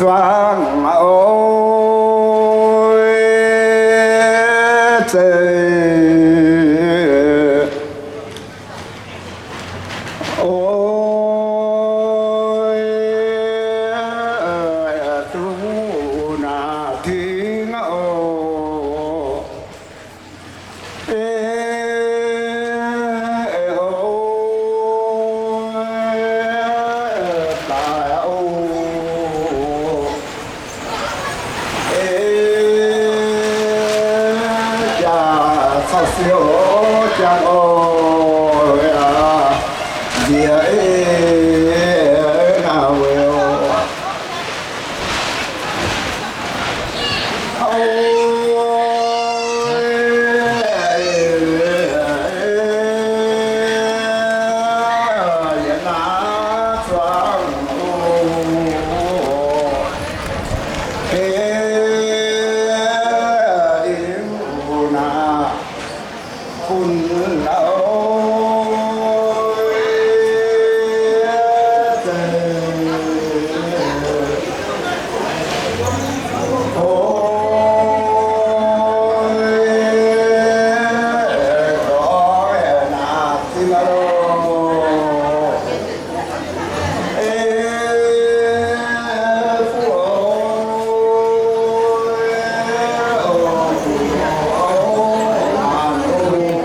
zuangx oix zeiz oix duqv naaic tingx oc. Eix, eix, oix daaih oc. Eix, jaax caux siou jangx oc, nziex eix naaic weic oc.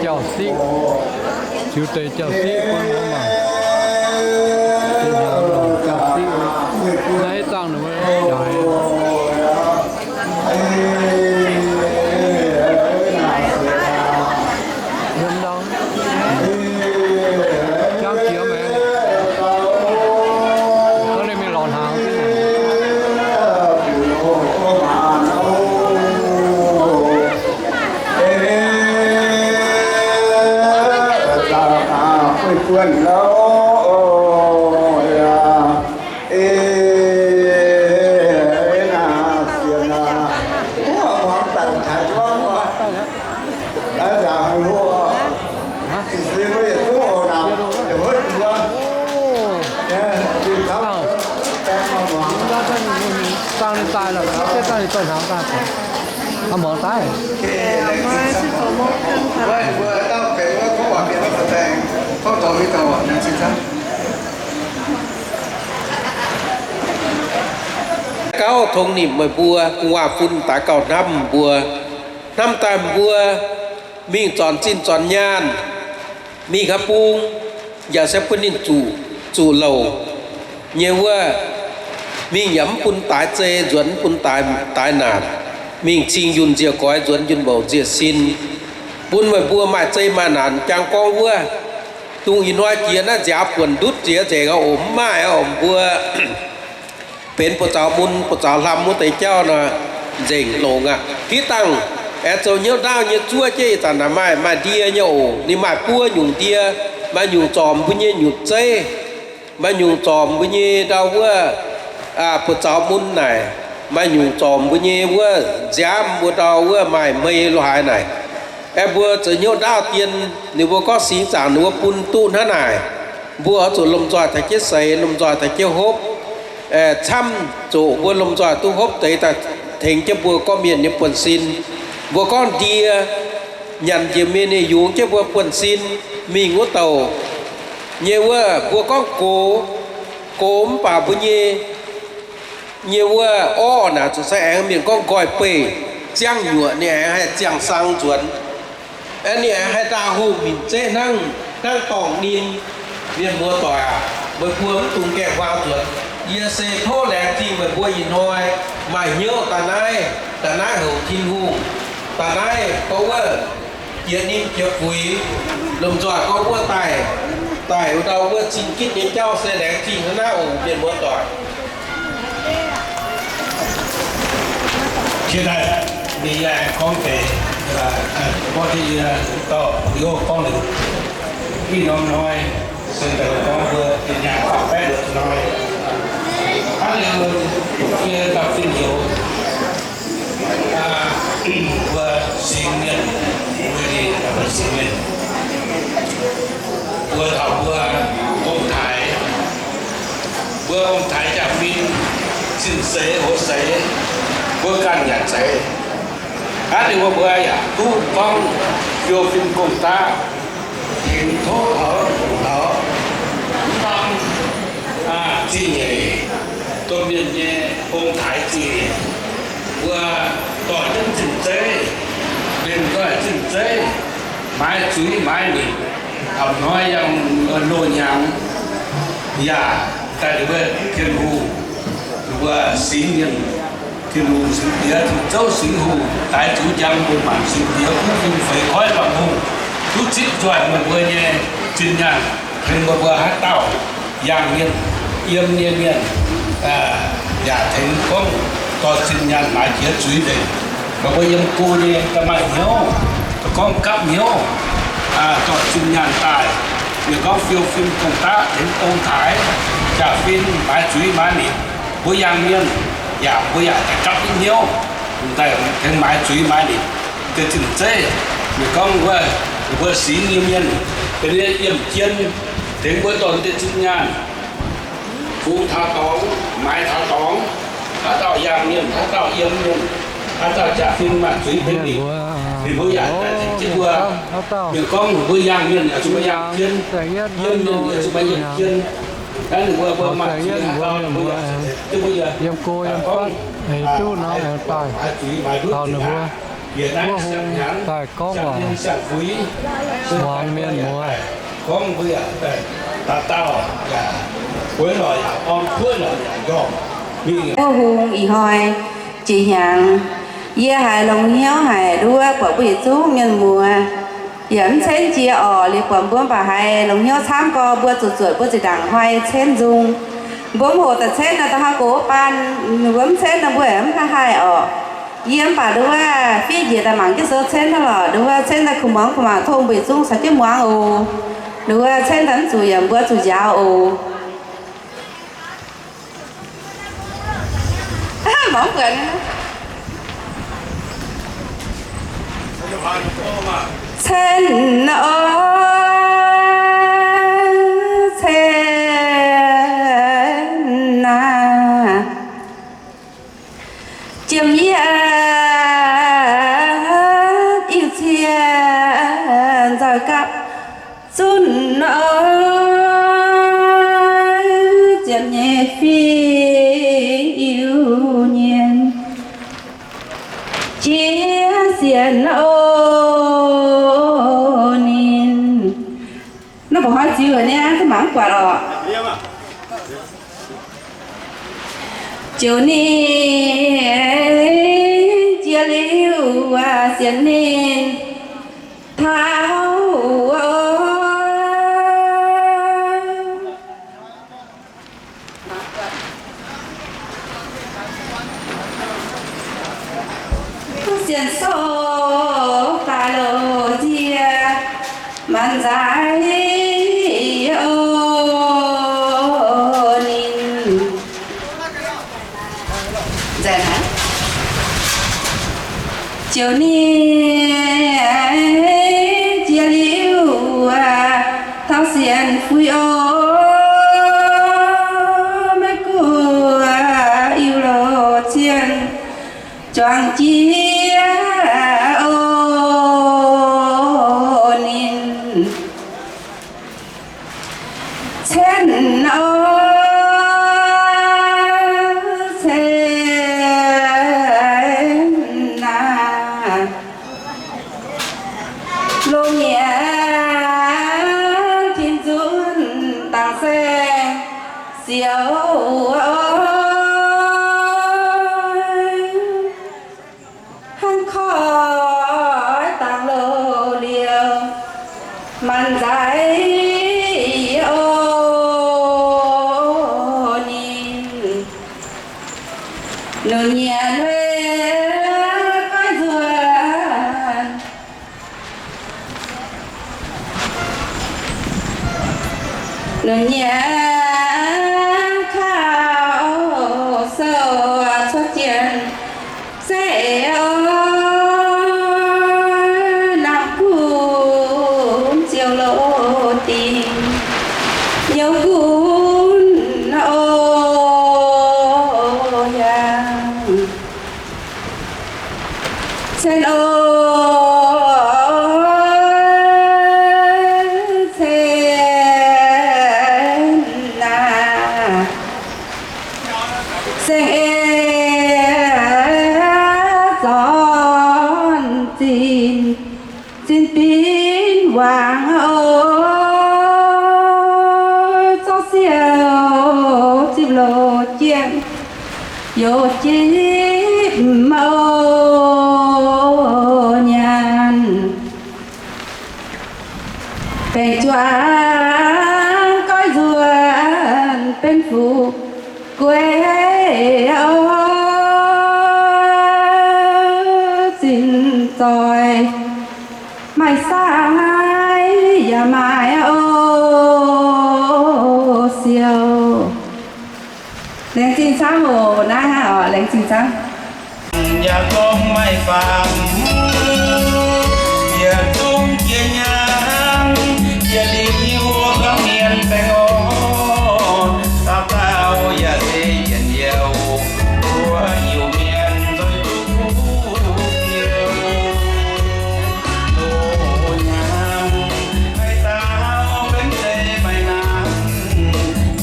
Jauv-siqv, ziux deix jauv-siqv bun mbuo mangc. Jauv-siqv, naaiv zaangh ninh mbuo jaaix. Jangv jiex maengx, hnangv ninh mingh lorz hnaangx. Zaangh ninh daaih lorqc, zaangh ninh daaih hnaangx daaih. Aa, muangx daaih. Gauh tongx nimc meih mbuo, gu'nguaaz-fun daaix gauh hnamv mbuo. Hnamv daaih mbuo mingh zornc zinh zornc nyaanh, mingh gaax bung, yaac se bun ninh zuqc, zuqc louc nyei wuov, mingh yaac mv bun daaix zei, nzuonx mv bun daaix, daaix naanc, mingh cing yunh nziec goix, nzuonx yunh mouc nziec sin, bun meih mbuo maaih zei maaih naanc. Jangx gorngv wuov, dongh ih hnoi jiex naaiv nziaaux buonc ndutv jiex nzengc oc, mv maaih oc, mbuo benx buoz-zaux mun buoz-zaux hlam wuov deix jauv nor, nzengc longx aqv. Hitv dangh aengx zoux hnyouv ndaauv nyei zuov jienv ih zanc naaic maaih, maaih ndie nyei oc. Ninh maaih buo nyungc ndie, maaih nyungc zormc mbuo nyei nyutc zeiv, maaih nyungc zormc mbuo nyei ndau wuov, buoz-zaux mun naaic, maaih nyungc zormc mbuo nyei wuov nziaamv mbuo ndau wuov maaih hmei lo haaix naaic. Aeqv, mbuo zoux hnyouv ndaauv dien, ninh mbuo gorngv singx zaangc ninh mbuo bun duqv hnangv naaic, mbuo oix zuqc lomh nzoih taux jienv seix, lomh nzoih taux jienv hopv, camv zoqc mbuo lomh nzoih duqv hopv deix daaih tengx jienv mbuo gorqv-mienh nyei buonv-sin. Mbuo gorngv ndie, nyanc njiec mienh ninh yungz jienv mbuo buonv-sin mingh wuov douc nyei wuov, mbuo gorngv gox, gox mv baac mbuo nyei, nyei wuov orv naaic zuqc se aengx mienh gorngv nqoi beih, ziangv nyuoqc ninh aengx haih ziangh sang nzuonx. Aeqv, ninh aengx haih ndaah hungh minc zeqv hnangv, hnangv dorngc ninh. Mienh muoz-doic aac, meih mbuo mv dungx gaengh huaang nzuonx. Yie se tov laengz zingh meih mbuo ih hnoi maaih hnyouv daaih naaiv, daaih naaiv houc Tin-Hungh, daaih naaiv gorngv wuov jiex ninh jiex fuix, lomh nzoih gorngv wuov daaih, daaih ndau wuov cing gitv nyei jauv se laengz zingh hnangv naaiv oc, mienh muoz-doic. Hiện nay, mingh yie aengx gorngv deix, mbuo yie dorh Heuc gorngv liuz, ih norm hnoi se deix gorngv mbuo nyei nyaanh faaux baeqv liuz hnoi, hnangv liuz yie daaih fingx heuc mbuo singx mienh, mbuo singx mienh, mbuo taux mbuo ong-taaix, mbuo ong-taaix jaa-fin, Zinh seix hoz seix, mbuo ganh yaac zeiz. Hnangv naaic mbuo yaac duqv gorngv fiou fim gong-daqv, tengx tov taux taux zingh nyeic domh mienh nyei ong-taaix zingh nyeic, mbuo dorh jienv zinh zeiv, mienh dorh zinh zeiv, maaiz zuiz maaiz nimc, a'hnoi yangh loz-hnyangx yaac daaih ninh mbuo Tin-Hungh, ninh mbuo singx mienh, Tin-Hungh singx diex, Tin-Zouv singx hungh, daaix zuqc njang mbuo maanc singx diex, kuv fim feix koiv baamh hungh, duqv zipv nzoih meih mbuo nyei zinh nyaanh, tengx meih mbuo haaix dauh yangh mienh, yiem nyei mienh, yaac tengx gorngv dorh zinh nyaanh maaiz jiex zuiz nzengc. Meih mbuo yiem go nyei da'maaih hnyouv, gorngv gapv hnyouv, dorh zinh nyaanh daaih, ninh gorngv fiou fim gong-daqv tengx ong-taaix, jaax-fin maaiz zuiz maaiz nimc, mbuo yangh mienh yaac mbuo yaac daaih gapv jienv hnyouv, daaih tengx maaiz zuiz maaiz nimc. Deix zinh zeiv, ninh gorngv wuov, ninh mbuo singx nyei mienh, deix nyei yiemh jien, tengx mbuo dorh deix zinh nyaanh, fungx taux dorngx, maaiz taux dorngx, haaix dauh yangh mienh, haaix dauh yiem mienh, haaix dauh jaax-fin maaiz zuiz benx ninh, ninh mbuo yaac daaih tengx jienv mbuo. Ninh gorngv ninh mbuo yangh mienh yaac zuqc maaih yangh jien, yiem mienh yaac zuqc maaih yiem jien. Naaiv ninh mbuo, mbuo maaiz zuiz haaix dauh, ninh mbuo yaac tengx jienv mbuo yaac gorngv, duqv nor aengx daaih taux ninh mbuo wuov hung daaih gorngv waac muangx mienh muoz. Wuov hung ih hnoi jiex hnyangx, yie haiz longx hnyouv haic, nduov buatc mbuo yietc zungv mienh muoz yaac mv cenv jiex orqc. Liuz buatc mbuo mv baac haiz longx hnyouv camv gorx, mbuo zuqc zuotc mbuo zinh ndaangc hnoi cenv nzung. Mbuo mv hoqc daaih cenv naaic, da'haav gox wuov baan, ninh mbuo mv cenv nor mbuo yaac mv haih haih orqc. Yie mv baac nduov fiev njiec daaih mangc jienv sou cenv hnangv lorqc. Nduov cenv daaih kuh muangx kuh mangc, tov mbuo yietc zungv caux jienv muangx oc. Nduov cenv daaih mv zuqc yaac mbuo zuqc njaaux oc. Mangc buatc cenv oc, cenv aac. Jiem yie ih cie nzoih gapv zunv oc, ziepc nyeic fingx Iu-Mienh jiex sienx oc ninh. Naaiv mbuo hnoi ziux niaa, mangc mv buatc orqc. Ziouc ninh jiex liuz sienx ninh taux sienx sou daaih loz nzie maanc nzaic oc ninh. Ziouc ninh jiex liuz taux sienx fui oc, maiv guoqv Iu-Lo cien juangc jiex oc ninh. Cenv oc, cenv aac. Longx nyei tin nzunc dangc saeng siouc oc. Hnangv koiv dangx loz liouh maanc nzaic oc ninh. Nunc nyienx hleix goiv nzuonx, nunc nyienx kaux sou cuotv jien. Se oc, lamh gunv ziouc loz dingc, nyouz gunv oc. Cen o, cen naaic, saeng-eix zornc zinh, zinh binv wangc o, zorqv siou zipv loz jieqv, youz jipv o nyanc. Baengc juangc goiv nzuonx benx fu'jueiv o, zinh zoih maaih sai yaac maaih o siou. Laengz zingh camv oc, naaiv oc, laengz zingh camv. Yaac gorngv maaih faam, yietc zungv jiex hnyangx, jiex liuz gorngv mienh baengh orn, dauh dauh yaac se yienc youh, mbuo Iu-Mienh nzoih duqv hnyouv. Loz-hnyangx haaix dauh benx deix maaih naanc,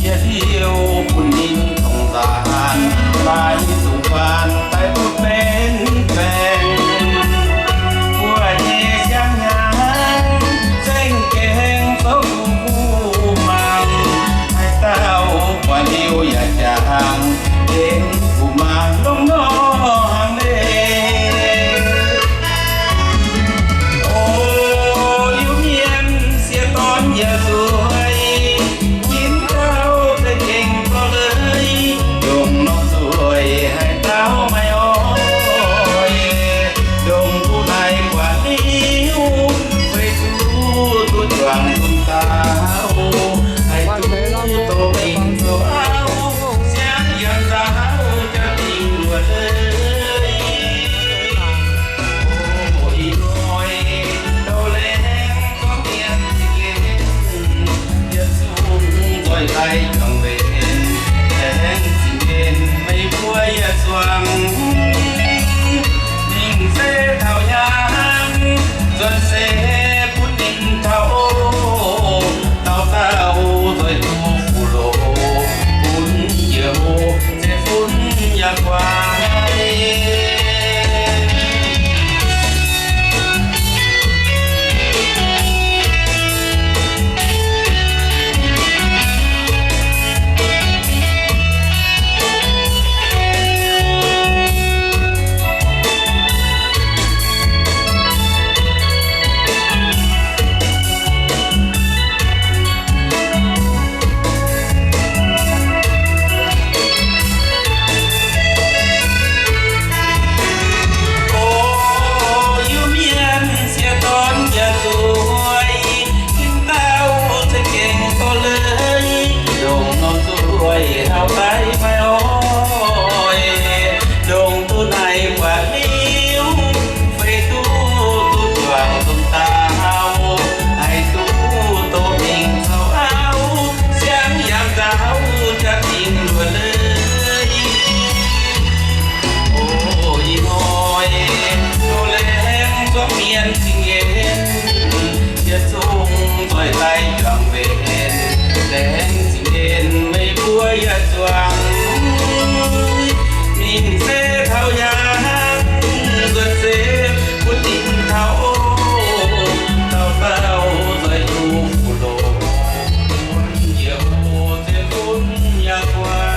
yie liouh bun ninh tongx nzaanc, laaix zuqc guanh daaih duqv benx baengh. Mbuo nyei siang hnyangx zengc gaengh zoux kuv mangc, haaix dauh buatc liuz yaac jangx benx kuv mangc longx nor hnangv leiz. O Iu-Mienh sieqv dorn yietc nzueic, ginv dauh za'gengh dorh leiz, ndongc norm nzueic haaix dauh maaih oix, ndongc duqv naaiv guaatv liuz, feix duqv duqv juangc nzunc dauh, haih duqv doqc mingh zoux auv, siang yaac nzaaux jaax dingc luoqc leiz. O ih hnoi douh laengz gorngv mienh zingh en, yietc zungv nzoih daaih juangc mbenc, laengz zingh mienh meih mbuo yietc zuangx. Mingh se taux hnyangx, nzuonx se butv ninh taux, dauh dauh nzoih duqv fuqv loz bun Ziouv, se fun yaac guaax. O Iu-Mienh sieqv dorn yietc nzueic, ginv dauh za'gengh dorh leiz, ndongc norm nzueic hauh daaih maaih oix, ndongc duqv naaiv guaatv liuz, feix duqv duqv juangc nzunc dauh, haih duqv doqc mingh zoux auv, siang yaac nzaaux jaax dingc luoqc leiz. O ih hnoi douh laengz zuangx mienh zingh en, yietc zungv nzoih daaih juangc mbenc, laengz zingh en meih mbuo yietc zuangx. Mingh se taux hnyangx, nzuonx se butv ninh taux, dauh dauh nzoih duqv fuqv loz bun Ziouv, se fun yaac guaax.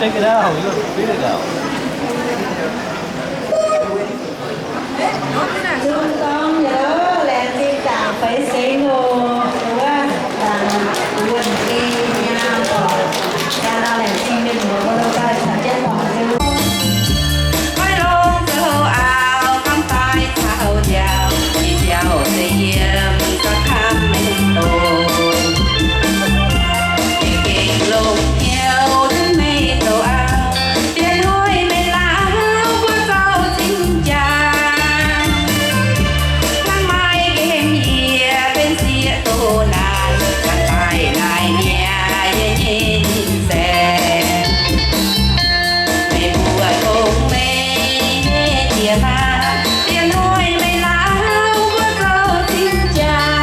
Check it out. It looks pretty now. Zungv gorngv yaac laengz zingh zaangc feix sengx oc. Wuov zaangc wuonh geh nyaah oc. Jaa lauh laengz zingh mienh muoz mbuo daaih caux jienv muangx nzung. Maiv longc zoux aaux, gamh daaih caux nziaaux, ih biauv se yiem gauh camv mengh doz. Yie gengh longc hnyouv duqv meih zoux auv, diex hnoi meih laauh mbuo zoux cing-jaa. Hnangv maiv gaengh yie benx sieqv doz naaic, gamh daaih naaic niaa yie nyei ninh zaeqc. Meih mbuo tongx meih nyei jiex maa, diex hnoi meih laauh mbuo zoux cing-jaa.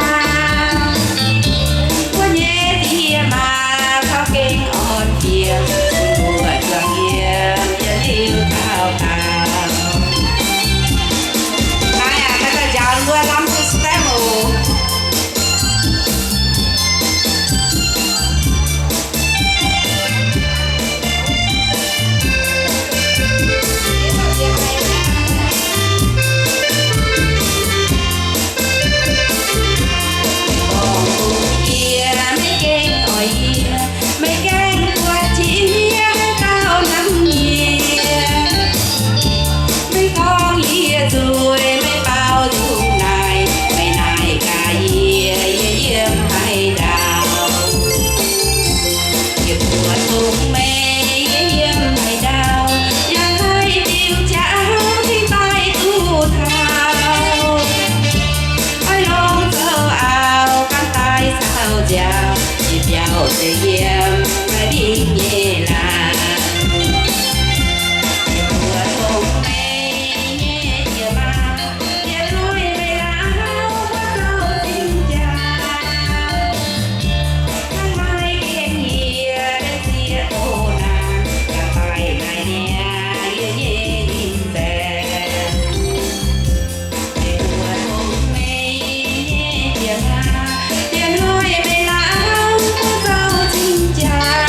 Mbuo nyei diex maa taux gengh orn jiex, bun mbuo zuangx yiem yietc liuz taux daauh. Naaiv aqv, naaiv daaih njaaux mbuo norm duqv stamp oc. Gorngv bun yie, meih gengh oix yie, meih gengh buatc jiex yie, meih gauh hnamv yie. Meih gorngv yie nzuih, meih baaux nzung naaic, meih naaic gaax yie, yie yiem haaix ndau. Yie mbuo tongx meih, yie yiem haaix ndau, yaac haih diuh jauv cingx daaih duqv taux. Maiv longc zoux aaux, gamh daaih caux nziaaux, ih biauv se yiem maiv dingh nyei laangz. Yie mbuo tongx meih nyei jiex maa, diex hnoi meih laauh mbuo zoux cing-jaa. Hnangv maiv gaengh yie benx sieqv doz naaic, yaac daaih naaic niaa yie nyei ninh zaeqc. Meih mbuo tongx meih nyei jiex maa, diex hnoi meih laauh mbuo zoux cing-jaa.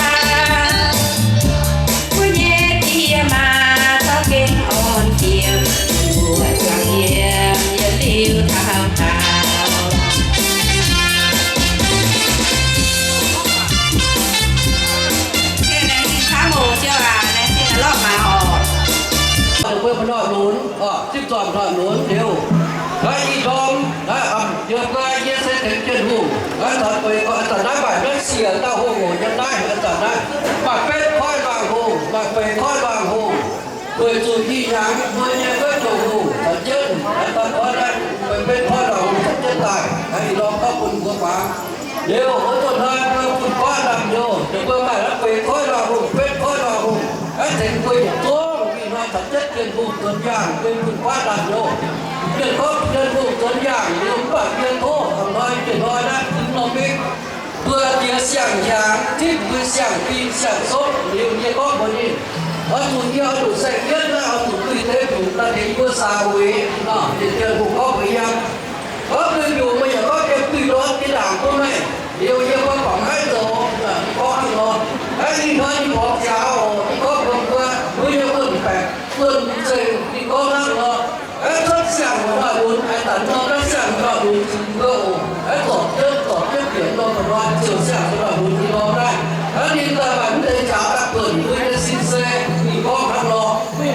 Mbuo nyei diex maa taux gengh orn jiex, mbuo zuangx yiem yietc liuz taux daauh. Mbuo mbuo hnoi lunx, zipv zornc hnoi lunx liuz, naaiv ih ndorm naaiv, yie mbuo yie se tengx Tin-Hungh naaiv zanc, zanc naaiv maaih naaiv siec dauh hungh oc, yiem naaiv zanc naaiv maaih betv koiv nduangx hungh, maaih feix koiv nduangx hungh. Weic zuqc ih hnyangx mbuo nyei wuov Tin-Hungh caux jienv naaiv daaih koiv naaiv, feix betv koiv nduangx hungh caux jienv daaih, naaiv ih ndorm gorngv bun mbuo muangx. Liuz wuov zanc naaiv mbuo fun-faqv ndaamv-nyouz, ninh mbuo maaih naaiv feix koiv nduangx hungh, betv koiv nduangx hungh, aengx tengx mbuo yietc zungv ih hnoi caux jienv Tin-Hungh nzuonx yaangh mbuo fun-faqv ndaamv-nyouz. Mienh gorngv Tin-Hungh nzuonx yaangh liuz mv baac mienh tov hnoi, ih hnoi naaiv mv norm mingh. Mbuo diex siang-hnyangx tipv mbuo siang-fim siang-sopv liuz, yie gorngv mbuox ninh, oix zuqc yie oix zuqc saeng-yietv naaiv, oix zuqc duih deix mbiungc daaih tengx mbuo saaux weic nor, ninh Tin-Hungh gorngv mbuox yie, gorngv duih mbiungc meih yaac gorngv yiem duih ndortv jiex ndaangc bun meih. Liuz yie mbuo bangc haaix zoux, ninh gorngv hnangv nor. Aeqv, ih hnoi ninh mborqv nziaaux oc, ninh gorngv mbuox mbuo, mbuo nyei wuonh baeqc, wuonh nzengc, ninh gorngv hnangv nor. Aeqv, cuotv siang-hmuangx maaih lunx, aeqv, daaih norm naaiv siang-hmuangx maaih lunx cingx mbuo oc. Aeqv, zorpc jienv, zorpc jienv bieqc norm maaih lunx, ziouc siang-hmuangx maaih lunx nyei norm naaiv. Aeqv, ninh daaih maaih mv deix nziaaux daaih buonc mbuo nyei sin se, ninh gorngv hnangv nor.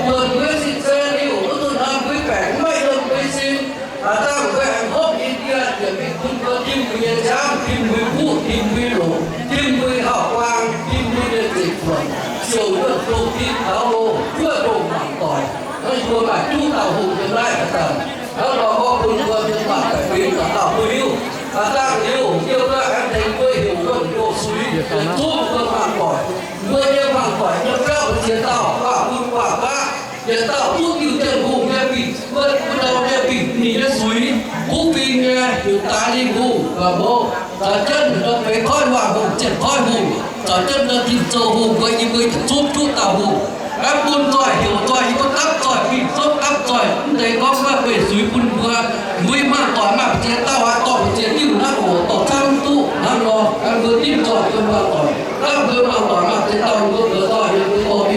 Buonc mbuo sin se liuz, wuov zanc naaiv mbuo baengc mv maaih yiem mbuo sin. Aa, dangh mbuo aengx hopv nyei ndie, yietc mingh bun mbuo tim mbuo nyei nziaamv, tim mbuo nyei mbuqv, tim mbuo nyei longc, tim mbuo nyei hauv-buang, tim mbuo nyei zeiv-buonc, ziouc yuonh dongh tim taux loh, yuonh dongh mangc doic. Naaiv mbuo maaih duqv dauh hungh yiem naaiv aa dangh. Hnangv nor gorngv bun mbuo yiem mangc doic fingx dauh dauh mbuo hiuv. Aa, dangh liuz, yie mbuo aengx tengx mbuo heuc wuonh doh suix, yietc zungv mbuo mangc doic. Mbuo yiem mangc doic nyei biauv ziex dauh, baac bun baac baac, yietc dauh duqv diuh Tin-Hungh nyei bingc, wuov dauh nyei bingc ninh nyei suix, kuv fing nyei heuc daaih lingh hungh, baac mbuo caux jienv ninh feix koiv nduangx hungh, ziepc koiv hungh, caux jienv ninh tin-zoh hungh, mbuo yie mbuo yietc zungv duqv dauh hungh. Aeqv, bun zoih heuc zoih, yie mbuo gapv zoih, fih zungv gapv zoih. Mv deix gorngv maaih beih suix bun mbuo, mbuo mangc doic maaih ziex dauh aqv, dorh ziex diuh hnangv oc, dorh camv duqv hnangv nor. Aeqv, mbuo dimv zoih mbuo mangc doic, hnangv mbuo mangc doic maaih ziex dauh mbuo mbuox doic, yie mbuo dorh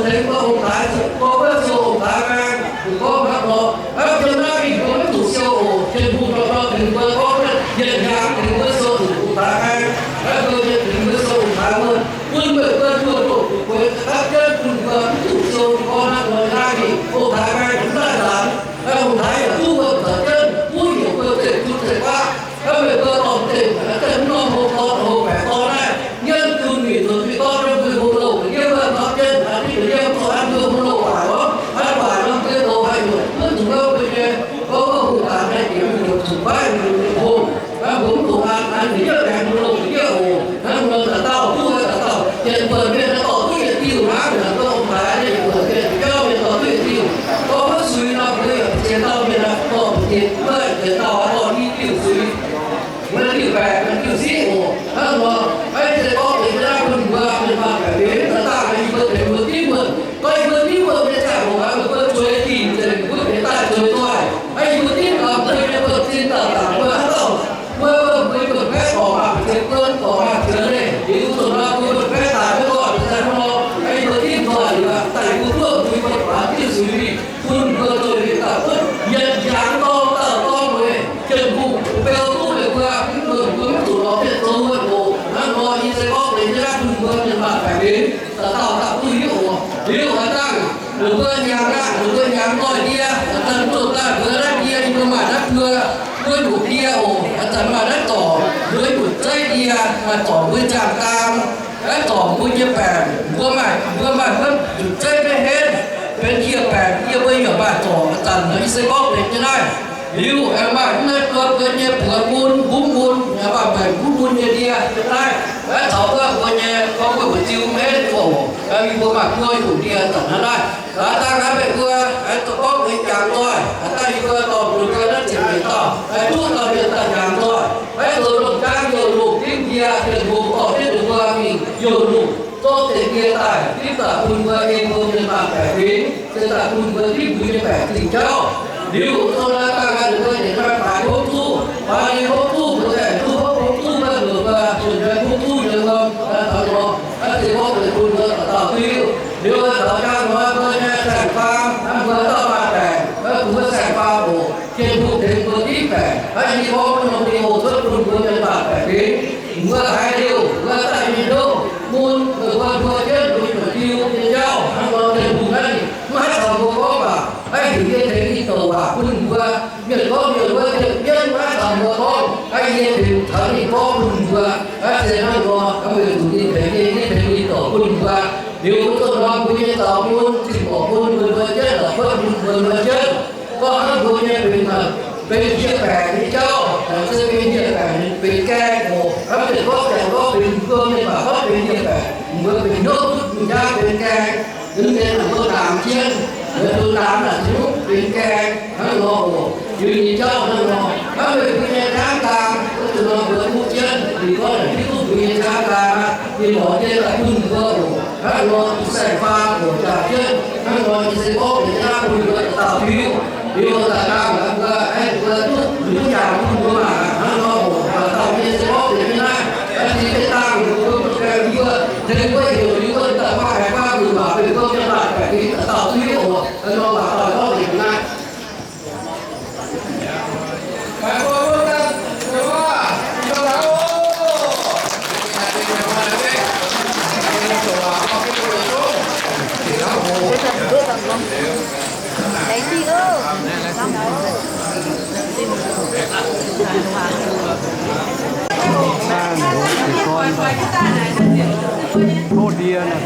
Tengx mbuo ong-taaix, gorngv wuov siou ong-taaix maengx, gorngv hnangv nor, hnangv jiem naaiv mingh mbuo maiv zuqc siou oc. Tin-Hungh dorh dorh tengx mbuo gorngv yietc hnyangx tengx mbuo siou zuqc ong-taaix maengx, hnangv mbuo tengx mbuo siou ong-taaix wuov, bun meih mbuo nduoh doqc gueix gapv jienv bun mbuo mv zuqc siou gorngv hnangv nor naaiv mingh ong-taaix maengx mv daaih nzaanx, ong-taaix yaac duqv mbuo nzaanx jienv, mbuo heuc mbuo zeiv-fun zeiv-faqv. Hnangv meih mbuo dorh mv deix, hnangv deix mv norm hlo dorn, hlo baeqc dorn naaiv, yiem zunh mingh zunh mingh dorn, yiem mbuo hlo, yiem mbuo dorh jienv hnangv diqv deix yiem zoux hnangv mbuo hlo waaic orv, hnangv waaic norm deix douz haih yuoqc, maiv zuqc hnangv mbuo nyei, gorngv mbuo hungh daaih naaiv jiex mingh yuoqc zuqc baav mingh nyei hungh. Hnangv mbuo mv dungx an, an ninh yietv aengx mbuo loz yietv oc. Hnangv nor dauh dauh duqv, dauh dauh yietc buonc mienh dorh duqv yietc diuh hnangv, hnangv gorngv mbuo haiz yietc buonc mienh jauv mienh dorh duqv yietc diuh. Gorngv maiv suiz nor, mbuo yaac ziex dauh mienh dorh mbu'ziex, mbuo ziex dauh dorh i diuh suiz. Mbuo diuh baeqc, mbuo diuh siqv oc. Hnangv nor, maiv zeiz gorngv benx jienv naaiv bun mbuo mienh maanh baeqc benx, daaih dangh yie mbuo benx mbuo diuh mbuo. Gorngv yie mbuo diuh mbuo nyei ziangh hoc, mbuo zueiz dingc nzengc, mbuo benx daaih zueiz doic. Yie mbuo diuh mbuo nyei mbuo zinh dauh dangc mbuo haaix dauh, mbuo mbuo mbuo mbuo baeqv dorngc maah, ziex buonc dorngc maah, ziex leih, liuz zuqc nor mbuo mbuo baeqv daaih maiv lorh, daaih hnangv nor, yie mbuo diuh doic liuz, daaih yie mbuo duqv mbuo baeqc diuh suiz mingh, bun mbuo zoux liuz daaih duqv yietc hnyangx dorng dauh dorng weic Tin-Hungh beu duqv meih mbuo, mv bun mbuo mv zuqc lorz mienh zoux wuonh oc. Hnangv nor yie se gorngv benx jienv naaiv bun mbuo mienh maanh baeqc benx, dauh dauh dauh duqv hiuv oc. Liuz haaix zanc ninh mbuo hnyangx aqv, ninh mbuo hnyangx nzoih ndie, haaix zanc zunh daaih mbuo naaiv ndie, yie mbuo maaih naaiv buo, mbuo nyungc ndie oc. Haaix zanc maaih naaiv dorc, mbuo nyungc zeiv ndie, maaih dorc mbuo nziaamv-gaam, naaiv dorc mbuo nyei baengc, mbuo maaih, mbuo maaih mbuo nyungc zeiv maiv henv, benx hieh baengc, yie mbuo yaac maaih dorc. Haaix zanc nor yie se gorngv benx jienv naaiv. Liuz aengx maaih mv naaiv buo mbuo nyei buoz mun, mbungv mun, yaac maaih baengc mbungv mun nyei ndie jienv naaiv. Aeqv, taux wuov mbuo nyei gorngv mbuo mbu'ziex mv henv oc. Yie mbuo maaih buo nyungc ndie zanc hnangv naaiv. Aav dangh naaiv meih mbuo aengx zoux gorngv mbuo jangx nzoih, aav dangh yie mbuo dorh mbuo mbuo naaiv ziepc nyeic dauh, aengx duqv dauh mienh daaih jangx nzoih, aengx zoux longc jangx youc longc dimv ndie, Tin-Hungh dorh jienv ninh mbuo mingh youc longc zorqv deix ndie daaih dimv daaih bun mbuo ei mbuo mienh maanh baeqc fingx, se daaih bun mbuo dimv mbuo nyei baeqc zingh jauv. Liuz dongh naaiv dangh ninh mbuo yietc hnoi baaix hopv zuqv, baaix nyei hopv zuqv, mbuo daaih duqv hopv hopv zuqv, mbuo mbuo mbuo zunh nyei hopv zuqv nyei wuom, hnangv nor, naaiv se gorngv deix bun mbuo dauh dauh duqv. Liuz taux jangx nor mbuo nyei saeng-faam, naaiv mbuo dauh maaih baengc, naaiv bun mbuo saeng-faam oc. Tin-Hungh tengx mbuo dimv baengc, naaiv yie gorngv wuov norm video cuotv bun mbuo mienh maanh baeqc fingx. Mbuo haiz liuz, mbuo daaih nyei hnyouv mun, mbuo mbuo jienv mbuo nyei diuh nyei jauv hnangv nor, Tin-Hungh naaiv maiv haih caux mbuo gorngv waac, maiv heuc yie tengx ninh douc waac bun mbuo. Mienh gorngv mienh wuov, mienh maiv haih caux mbuo gorngv, maiv yie tengx caux ninh gorngv bun mbuo. Naaiv se hnangv nor, mbuo zuqc ninh tengx, ninh tengx ninh douc bun mbuo. Liuz wuov zuqc nor, mbuo nyei zaux mun, zinh borqc mun, mbuo mbuo jienv la'kuotv mun, mbuo mbuo jienv. Gorngv hnangv mbuo nyei benx, benx hieh baengc nyei jauv, se benx hieh baengc, benx gaeng oc. Hnangv mienh gorngv, janx gorngv benx mbuo mienh baac gorngv benx hieh baengc, mbuo benx hnyouv duqv mbuo jaav benx gaeng. Ninh mienh mbuo ndaamv jienv, mbuo ndaamv naaic zungv benx gaeng hnangv nor oc. Liuz nyei jauv hnangv nor, hnangv meih mbuo nyei jaav gaang, wuov zuqc nor mbuo duqv jienv, ninh gorngv naaic hiuv duqv mbuo nyei jaav gaang aqv, ninh lorz jienv daaih bun mbuo oc. Hnangv nor, saeng-faam oc, jaax jienv hnangv nor, yie se gorngv benx jienv naaiv bun mbuo dauh dauh hiuv. Liuz daaih dangh mbuo, aengx mbuo duqv, mbuo jaax bun mbuo mangc aqv. Hnangv nor oc, dauh dauh yie se gorngv benx jienv naaiv, aengx zinh jienv dangh mbuo, mbuo, mbuo, mbuo, tengx mbuo heuc liuz mbuo dauh dauh maaih haih faam mbuo waac, mbuo mienh maaih baeqc fingx dauh dauh duqv hiuv oc. Hnangv nor, dauh dauh gorngv benx jienv naaiv. Tov ndie nor.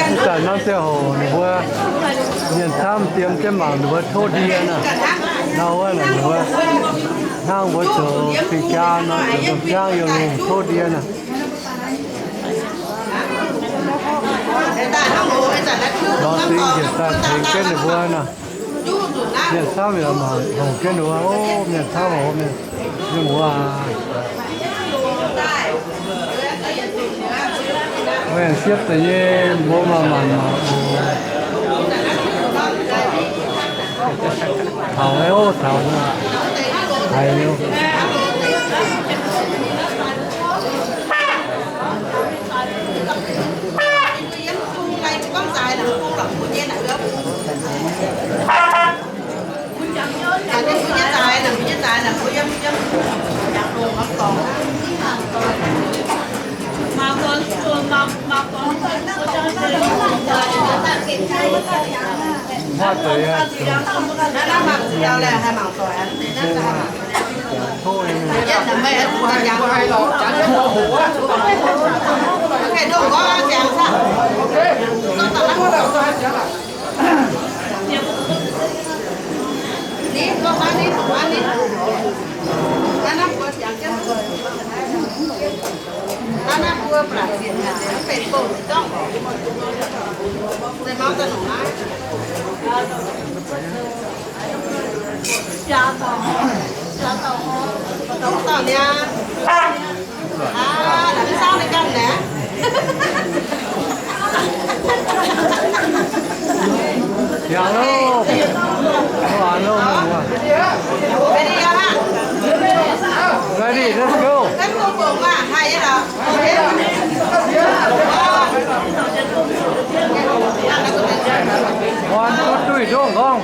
Ih zanc norm ziangh hoc ninh mbuo mienh camv diem jienv mangc ninh mbuo tov ndie naaic. Nor wuov naaic ninh mbuo hnangv mbuo zoux fih jaa nor, zoux domh jangv yiem lungh tov ndie naaic. Nor dingc Njiec daaih tengx jienv ninh mbuo nor. Mienh camv yaac mangc hoqc jienv ninh mbuo. O, mienh camv hoc mienh nyei wuov. Mienh siepv da'nyeic mbuo maaih maanc maanc oc. Taux, o, taux, haiz liuz. Ready, let's go. One, two, three, dongh nqorngv.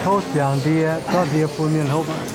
Tov ziangx ndie, zorqv ndie bun mienh hopv aqv.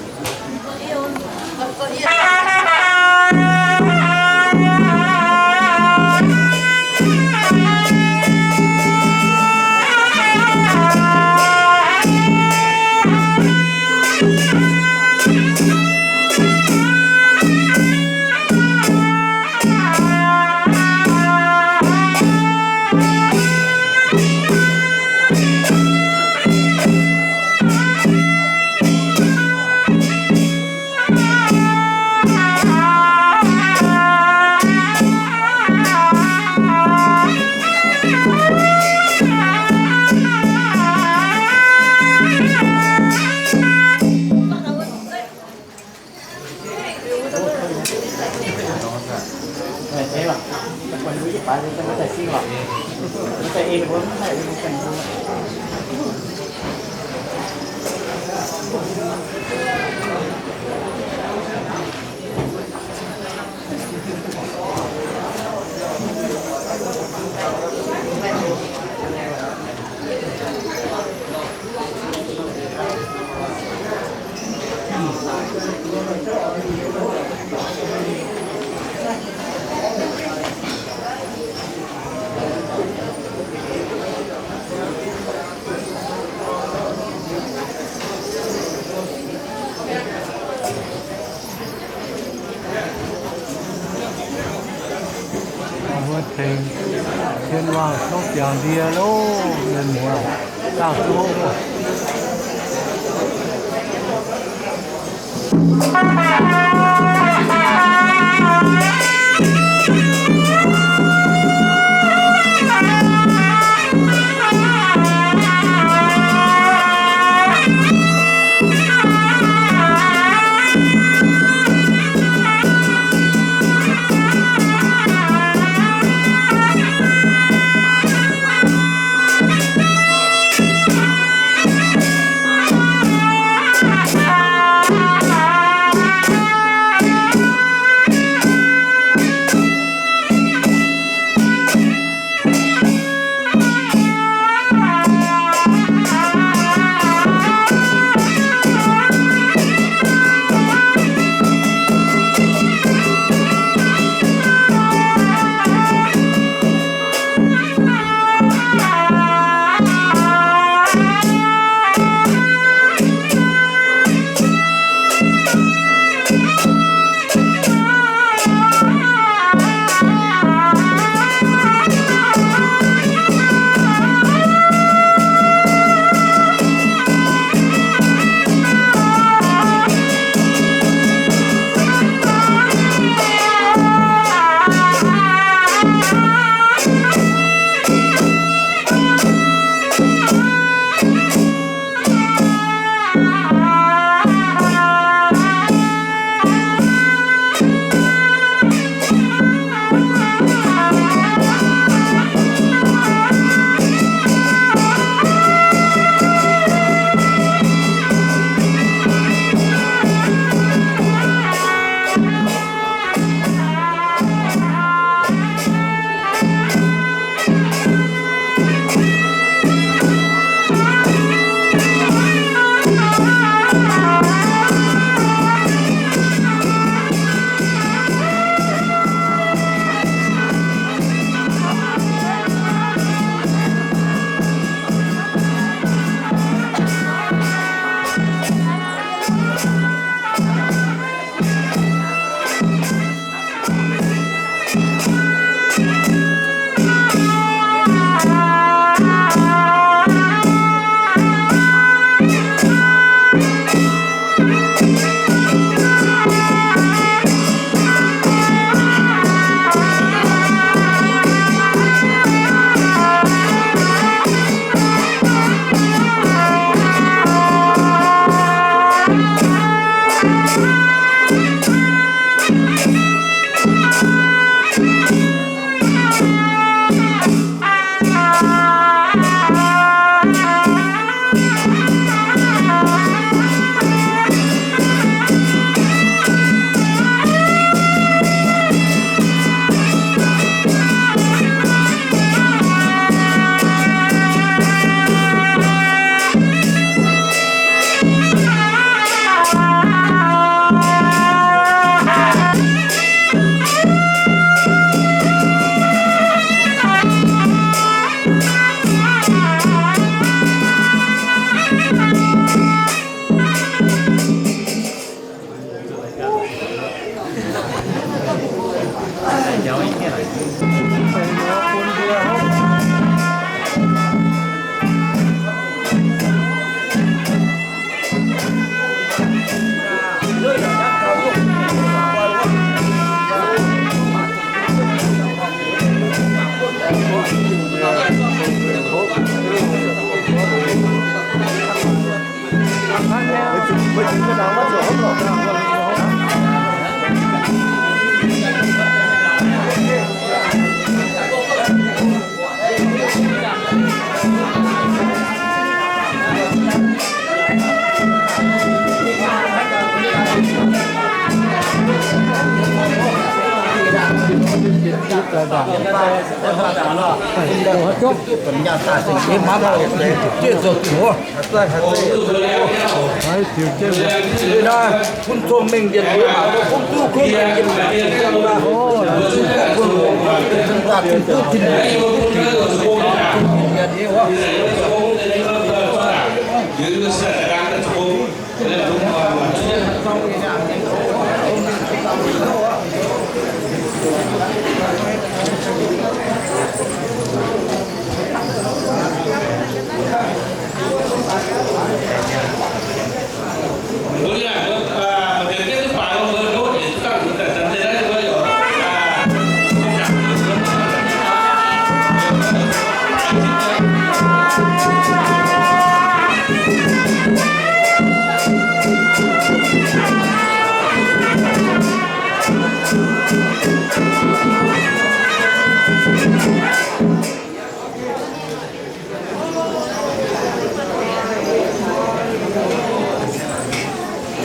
Mbuo tengx cien waangh tov ziangx ndie loh, mienh muoz, dangh duqv hopv oc.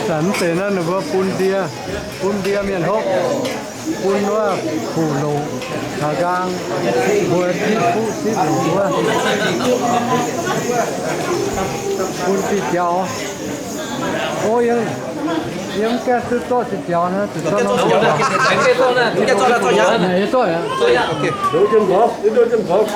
Zanc mv deix naaiv ninh mbuo bun ndie, bun ndie mienh hopv, bun wuov fuqv longc, aa, nqaang, mbuo zipv fuqv zipv longc wuov, bun diuh jaux. O, yie, yie mv gaengh duqv zorqv diuh jaux naaiv, zuqc zorqv norm jaux. Yie zorqv aqv.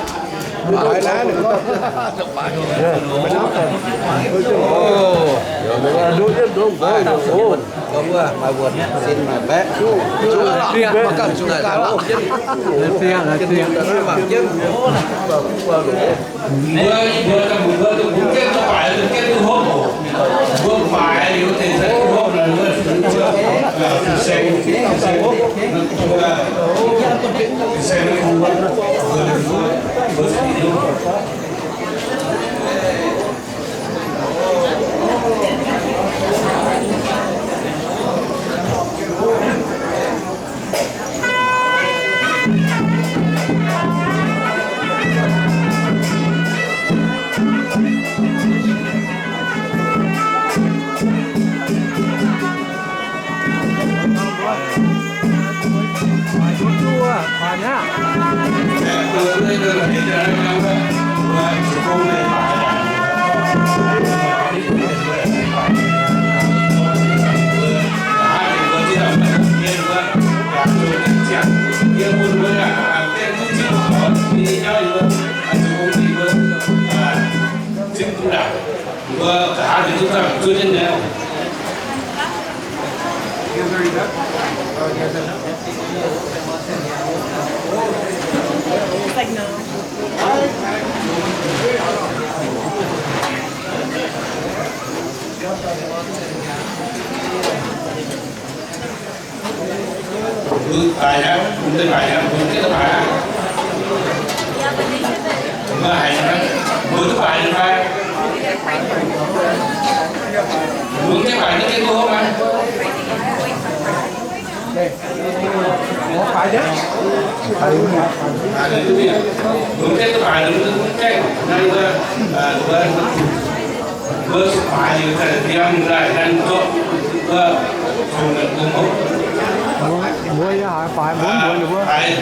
Mbuo yie haiz faix mbuo mbuox ninh mbuo.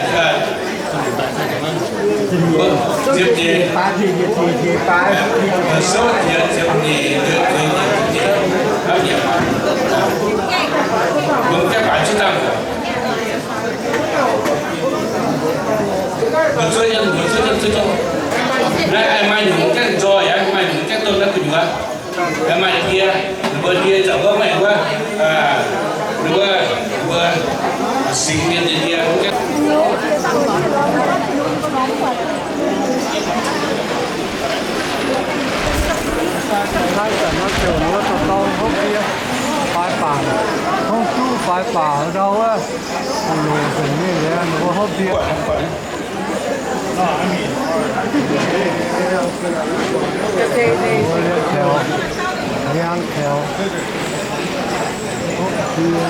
Naaiv maaih nyungc gaengh nzoih aqv, maaih nyungc gaengh dongh naaiv gu'nyuoz. Maaih ndie, mbuo ndie zauc wuov, maaih wuov, wuov, mbuo singx mienh nyei ndie. Naaiv zanc nor ziouc mbuo dorh dorng hopv ndie faix baac, hopv duqv faix baac ndau wuov, loc nzengc mingh liuz mbuo hopv ndie. Mbuo liemh kaux, liemh kaux. Mbuo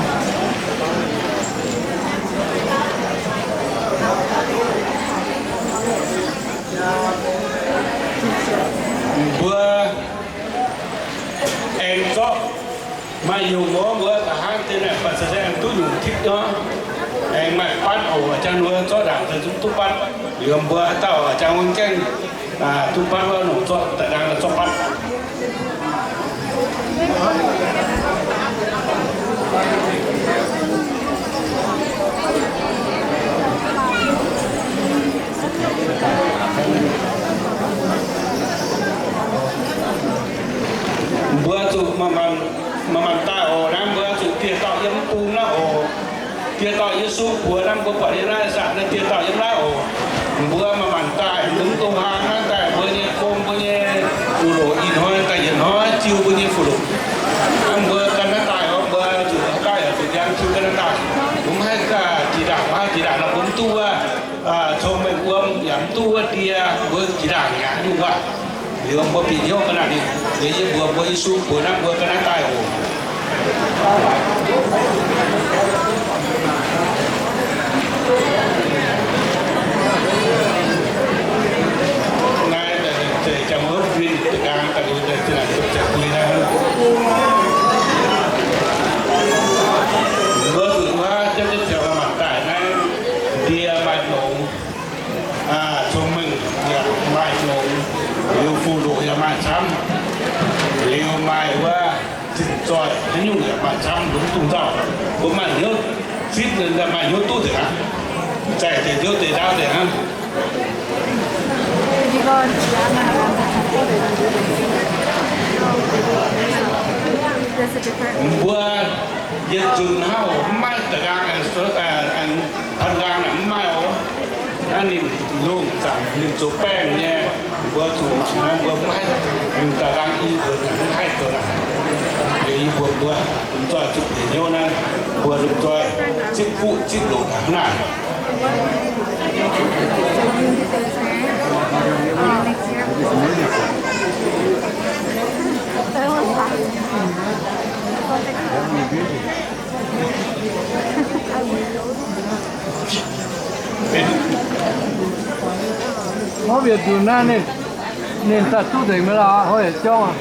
aengx zorqv maaih nyungc mbuo, mbuo da'hnangv deix naaic baac se aengx duqv nyungc tipv nor, aengx maaih batv oc, jangx mbuo zorqv ndaangc daaih zungv duqv batv. Liuz mbuo haaix dauh jangx wuov gaengh duqv batv wuov, nongc zorqv daaih ndaangc zorqv batv. Mbuo zuqc manc-manc daaih oc. Naaiv mbuo zuqc dieh dauh yiem bung naaiv oc. Dieh dauh Yesu buoz naaiv, mbuo buatc yiem naaiv saatv naaiv dieh dauh yiem naaiv oc. Mbuo manc-manc daaih, mv dungx hlang naaiv daaih, mbuo nyei gong, mbuo nyei fuqv-loqc ih hnoi daaih yietc hnoi ziu mbuo nyei fuqv-loqc. Hnangv mbuo ganh naaiv daaih oc, mbuo zuqc daaih zuqc ndiangx ziu ganh naaiv daaih. Mbuo mv haih jiex ndaangc, mv haih jiex ndaangc nor mbuo mv duqv wuov cong-mengh wuom, yaac mv duqv wuov ndie, mbuo jiex ndaangc mi'aqv nyungc waac. Liuz mbuo bieqc hnyouv ga'naaiv, liuz yie mbuox mbuo Yesu buoz naaiv mbuo ga'naaiv daaih oc. Naaiv zeiz jangx wuov win da'nqaang daaih, da'nqaang daaih bui naaiv. Mbuo zuqc wuov jienv jienv ziangx maaih daaih naaiv, ndie maaih longx, cong-mengh yaac maaih longx, liuz fuqv-loqc yaac maaih camv, liuz maaih wuov zinh zoih haaix nyungc yaac maaih camv, longx dungz nzauh. Mbuo maaih hnyouv zipv, maaih hnyouv duqv nzengc aqv. Zaih deix nziouv deix ndaauv nzengc aqv. Mbuo yietc zunc hnangv oc, mv maaih da'nqaang, da'nqaang mv maaih oc. Naaiv ninh longh zaangc, ninh zoux baengh nyei, mbuo zuqc mangc naaiv, mbuo mv haih longc da'nqaang i mbuox mv haih zoux naaic. Liuz yie mbuox mbuo lomh nzoih zuqc bieqc hnyouv naaiv, mbuo lomh nzoih zipv fuqv zipv loqc hnangv naaic. Hnangv mienh nzunc naaiv ninh, ninh daaih duqv nzengc mi'aqv lorqc, hnoi yietc jauv aqv.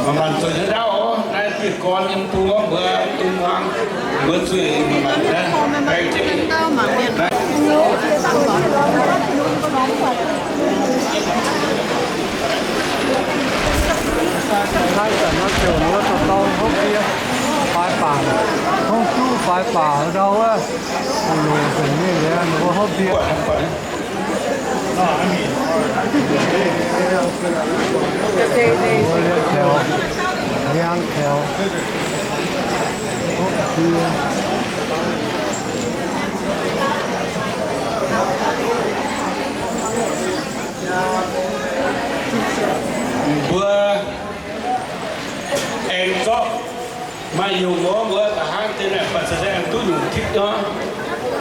Mangc mangc zueiz nyei ndaauv oc. Naaiv dieh gorn yiem bung wuov, mbuo dungx muangx, mbuo zueiz mangc mangc naaiv baeng jienv. Naaiv zanc nor ziouc mbuo dorh dorng hopv ndie faix baac, hopv duqv faix baac ndau wuov, longc nzengc mingh liuz mbuo hopv ndie. Mbuo liangx kaux, liangx kaux. Mbuo aengx zorqv maaih nyungc mbuo, mbuo da'hnangv deix naaic baac se aengx duqv nyungc tipv nor,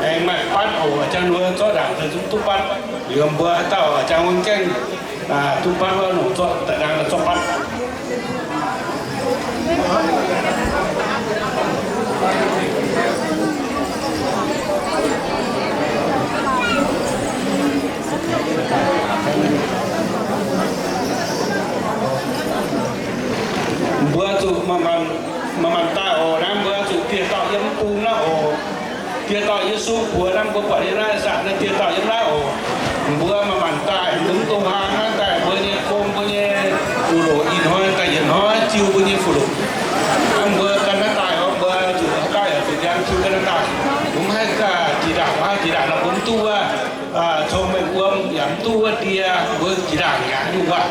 aengx maaih batv oc, jangx mbuo zorqv ndaangc daaih zungv duqv batv. Liuz mbuo haaix dauh jangx wuov gaengh duqv batv wuov, nongc zorqv daaih ndaangc zorqv batv. Mbuo zuqc manc-manc daaih oc. Naaiv mbuo zuqc dieh dauh yiem bung naaiv oc. Dieh dauh Yesu buoz naaiv, mbuo buatc yiem naaiv saatv naaiv dieh dauh yiem naaiv oc. Mbuo manc-manc daaih, mv dungx hlang naaiv daaih, mbuo nyei gong, mbuo nyei fuqv-loqc ih hnoi daaih yietc hnoi ziu mbuo nyei fuqv-loqc. Hnangv mbuo ganh naaiv daaih oc, mbuo zuqc haaix dauh yaac zuqc ndiangx ziu ganh naaiv daaih. Mbuo mv haih jiex ndaangc, mv haih jiex ndaangc nor mbuo mv duqv wuov cong-mengh wuom, yaac mv duqv wuov ndie, mbuo jiex ndaangc mi'aqv nyungc waac.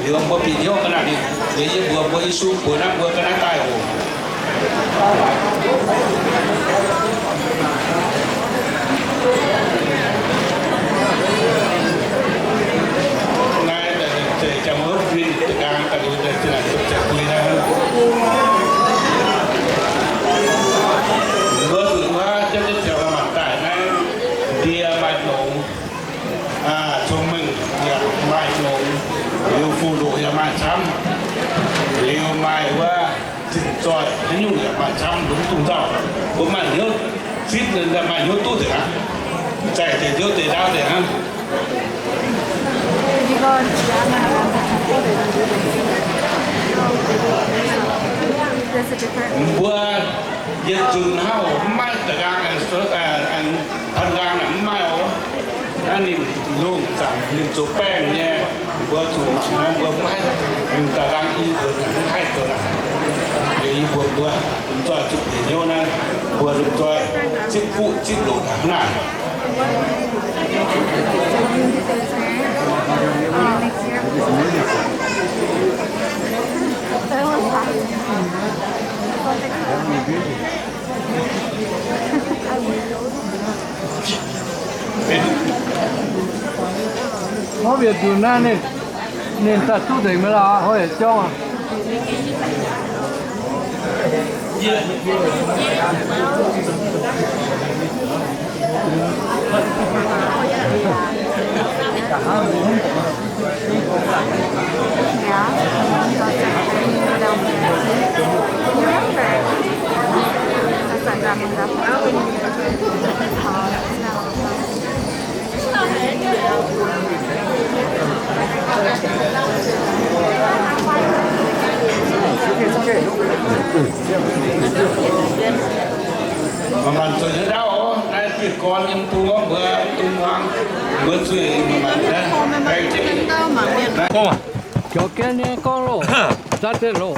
Liuz mbuo bieqc hnyouv ga'naaiv, liuz yie mbuox mbuo Yesu mbuox naaiv mbuo ga'naaiv daaih oc. Naaiv zeiz jangx wuov win da'nqaang daaih liuz, mbuo zuqc wuov jauv jauv ziouc mangc daaih naaiv, ndie maaih nongx, cong-mengh yaac maaih nongx, liuz fu-ndoqc yaac maaih camv, liuz maaih wuov zinh zoih haaix nyungc yaac maaih camv, longx duqv nzauh. Mbuo maaih hnyouv zipv ninh, maaih hnyouv duqv nzengc aqv. Zaih deix nziouv deix ndaauv deix hnangv. Mbuo yietc zunc hnangv oc, mv maaih da'nqaang, da'nqaang mv maaih oc. Naaiv ninh lungh zaangc ninh zoux baengh nyei, mbuo zuqc mangc naaiv mbuo mv haih, ninh da'nqaang i mbuo mv haih zoux naaic. Liuz yie mbuox mbuo, lomh nzoih zuqc bieqc hnyouv naaiv, mbuo lomh nzoih zipv fuqv zipv loc hnangv naaic. Hnangv mienh nzunc naaiv ninh, ninh daaih duqv nzengc mi'aqv lorqc, hnoi yietc jauv aqv. Mangc mangc zuqc nyei ndau, naaiv dieh gorn yiem bung mbuo dungx muangx, mbuo zuqc mangc mangc naaiv. Jauv jienv nyei gorngv loh, zaav zinh loh.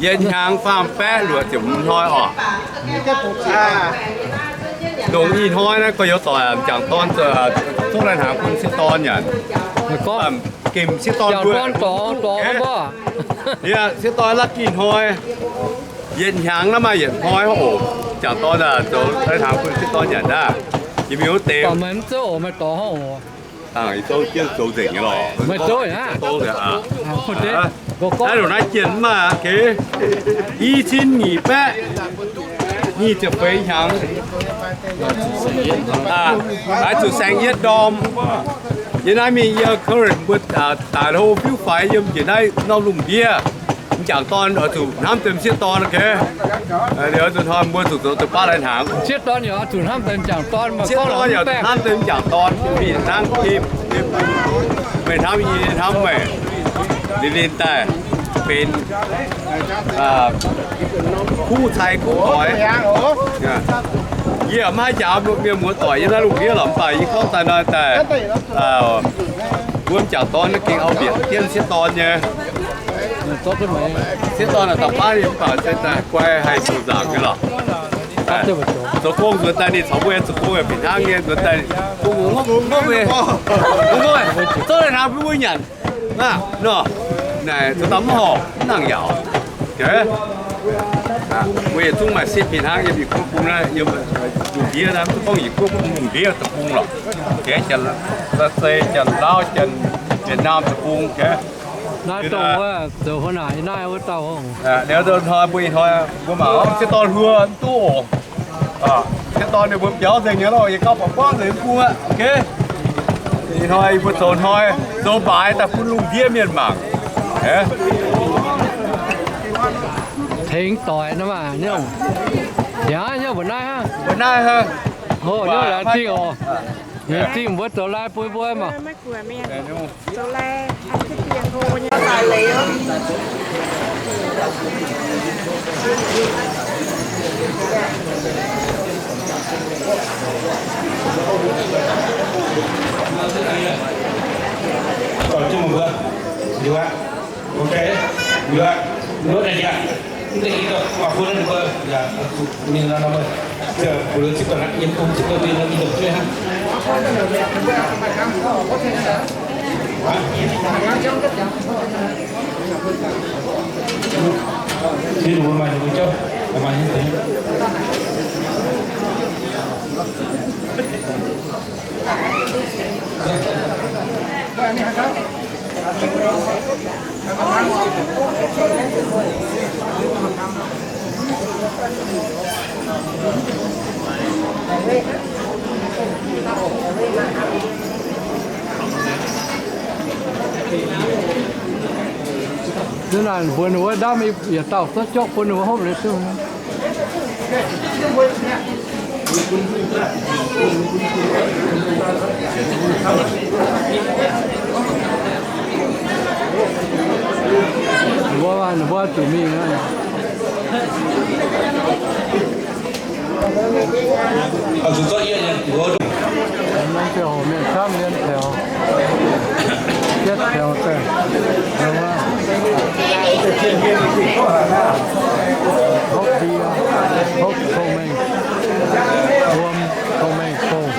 Yietc hnyangx faam baeqv luoqc ziepc hmz hnoi oc. Longc ih hnoi naaiv gorx-youz doic m'jangc dorn zuqc lai-hnaangx bun sieqv dorn nyanc. Gemh sieqv dorn mbuo, sieqv dorn la'gih hnoi. Yietc hnyangx naaiv maaih yietc hnoi oc. M'jangc dorn zoux lai-hnaangx bun sieqv dorn nyanc daaih. Yie mingh wuov deix. Naaiv longc naaiv jienh mv maaih, i cin nyic baeqv nyic ziepc feix hnyangx, haaix zuqc saeng yietv ndorm. Yie naaiv mingh yie encourage mbuo daaih hlo fiuv faix yiem njiec naaiv norm lungh ndiev. M'jangc dorn oix zuqc hnamv deix m'sieqv dorn, ok. Liuz zuqc hnoi mbuo zuqc zoux deix baav lai-hnaangx. Sieqv dorn yaac zuqc hnamv deix m'jangc dorn, sieqv dorn yaac zuqc hnamv deix m'jangc dorn. Mingh hnangv, meih hnamv yie, yie hnamv meih, ninh ninh daaih benx kuv cai kuv doix. Yie maiv haih njaaux mienh muoz doic yiem naaiv lungh ndiev lorqc, mv baac yie gorngv daaih nor daaih, mbuo m'jangc dorn gengh auv-mbietc jienv sieqv dorn nyei. Sieqv dorn naaic da'baav mv baac se daaih guai haih zoux nzaangc nyei lorqc. Zoux gong nzuonx daaih ninh caux mbuo zoux gong yaac fih hnangv nyei, nzuonx daaih gong ngopv ngopv, gong ngopv, zorqv lai-hnaangx bun mbuo nyanc. Naaiv nor, naaic zoux daaih mv horpc, mv nangc yaauc. Mbuo yietc zungv maaih sieqv fih hnangv yiem Yietc Guoqv bung naaiv, yiem lungh ndiev naaiv, mv gorngv Yietc Guoqv bung, lungh ndiev deic-bung lorqc. Jiex Janx-Laauv, Janx-Vietnam deic-bung. Naaiv dongh wuov zoux haaix naaic naaiv wuov dauh. Liuz hnoi mbuo ih hnoi mbuo mangc sieqv dorn hluo mv duqv oc. Sieqv dorn ninh mbuo biaux nzengc nyei lorqc, yie gauh buatc buangv nzengc mv bung aqv. Ih hnoi yie mbuo zoux hnoi zoux mbaaix daaih bun lungh ndiev mienh mangc. Tengx doic nor maah, niouh. Yaac yie mbuo naaiv hnangv. Mbuo naaiv hnangv. Hov, niouh laengz zingh oc. Laengz zingh mbuo zoux lai bun mbuo maah. Duqv naaic mbuox ninh mbuo ndamv yietc dauh duqv jopv bun ninh mbuo hopv liuz duqv. Mbuo, ninh mbuo zuqc mingh aqv. Norm ziangh hoc mienh camv yiem taux yietv taux daaih, hopv ndie, hopv cong-mengh, wuom cong-mengh bouh.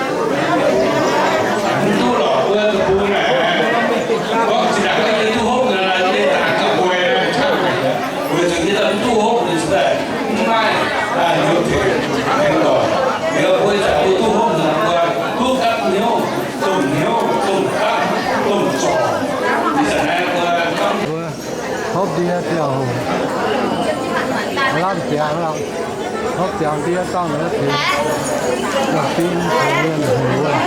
Hopv ndie ziangh hoc, lamh ziangx lorqc. Hopv ziangx ndie dangh wuov deix, dongh ding tengx mienh heuc wuov.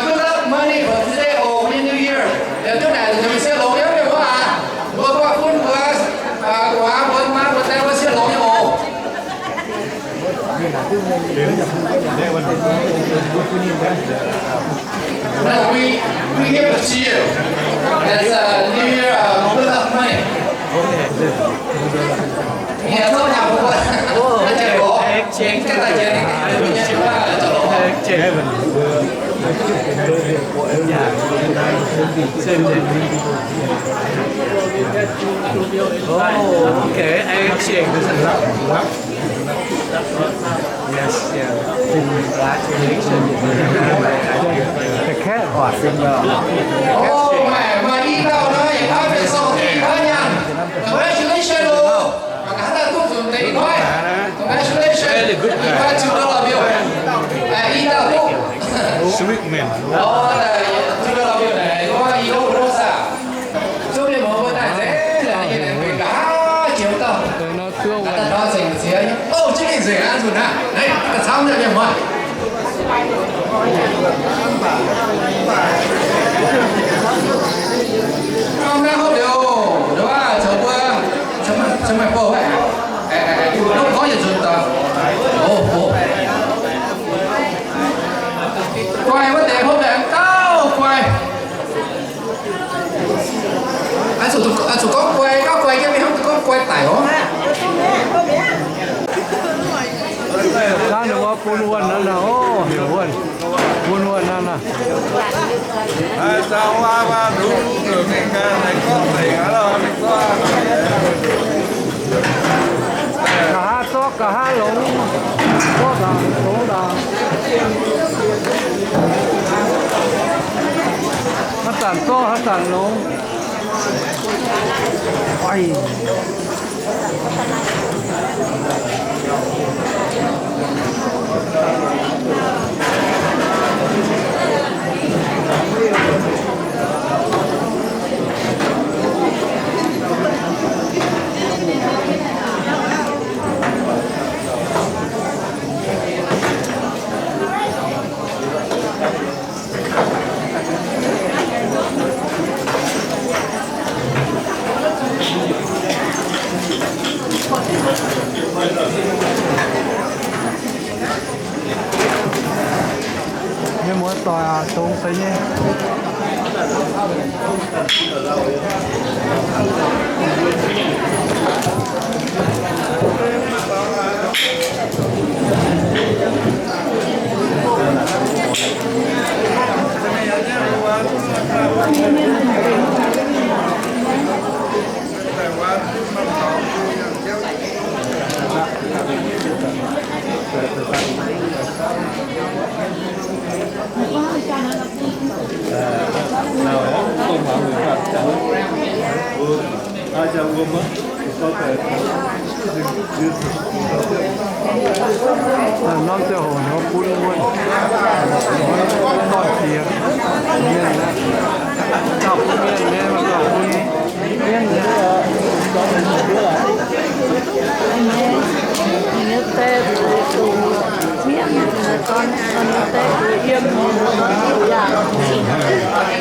Good luck, money for today or New Year. Liuz duqv naaic nzunc mingh sieqv longx nyei mienh muoz aac, mbuo buatc fun mbuo, aa, gu'nguaaz mbuo, maa mbuo, die mbuo sieqv longx nyei oc. No, we, we give it to you. That's a New Year, uh, good luck money. Oh, okay. Yes, yeah. Congratulations. The cat was in the cat. Oh, my, my, congratulations. Congratulations. Very good. Sweet man. Guai wuov deix hopv daaih gauh guai. Aa, zuqc gorngv guai, gauh guai jienv mingh hnangv, zuqc gorngv guai daic oc. Naaiv ninh mbuo bun wuonh naaiv nor, o, heuc wuonh, bun wuonh naaiv nor. Nqa'haav zorqv nqa'haav longx, zorqv ndaangc longx ndaangc. Haaix zanc zorqv haaix zanc longx. Muoz-doic aac, dongz deix nyei. Norm ziangh hoc nor bun wuov, nor jiex mienh aqv. Dauh bun mienh nyei, mv dauh bun mienh nyei.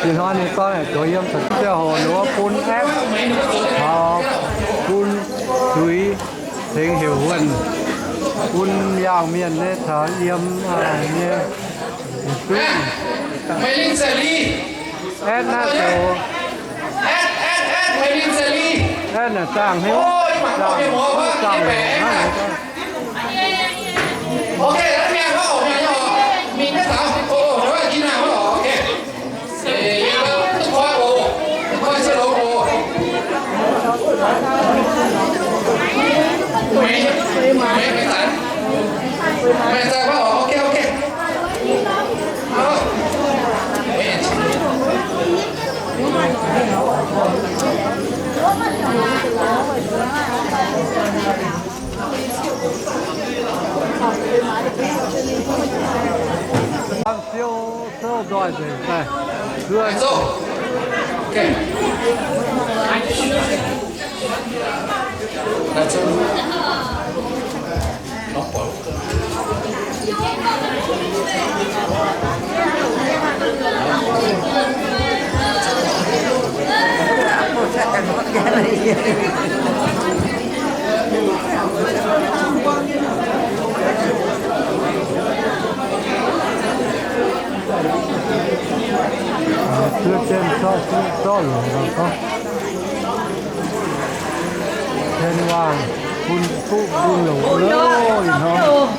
Ih hnoi ninh gorngv zoux yiem, ziangh hoc nor bun aeqv, taux bun zuiz tengx heuc wuonh, bun yaangh mienh nyei taux yiem nyei. Aeqv, naaiv zoux aeqv, naaic zaangh hnyouv, zaangh, zaangh. Zuov jienv zorqv fuqv zorqv longc gorngv, cien waangh bun fuqv bun longc loh ih hnoi.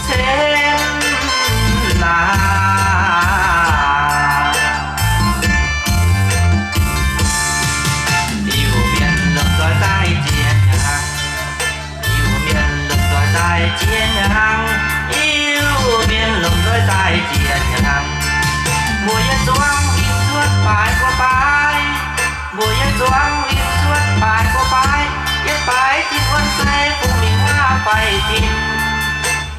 Cen naaic, Iu-Mienh lomh nzoih daaih jiex hnyangx. Iu-Mienh lomh nzoih daaih jiex hnyangx. Iu-Mienh lomh nzoih daaih jiex hnyangx. Mbuo yietc zungv inh cuotv baaix buo baaix. Mbuo yietc zungv inh cuotv baaix buo baaix. Yietc baaix tin wuonh se fungx mingh huaav faix tin.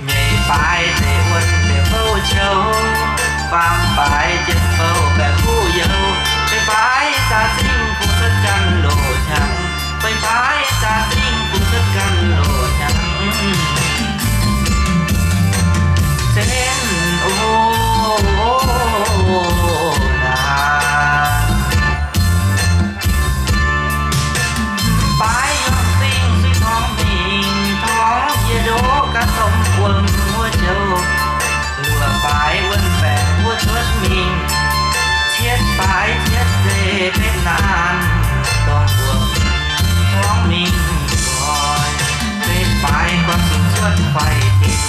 Nyeic baaix deix wuonh deix bouh qiou. Faam baaix jienv bouh baeqc kuv youz. Feix baaix zaax zingh fungx cuotv ganh loz-hnyangx. Feix baaix zaax zingh fungx cuotv ganh loz-hnyangx. Cen o naaic, baaix yiem fingx suiv torngv mingh, torngv yie ndoqv ganh domh wuom wuov joux. Luoqc baaix wuonh baengc wuov cuotv mingh, cietv baaix cietv deix betv naanc, domh wuom torngv mingh nqoi. Betv baaix guanh zuqc cuotv faix tin.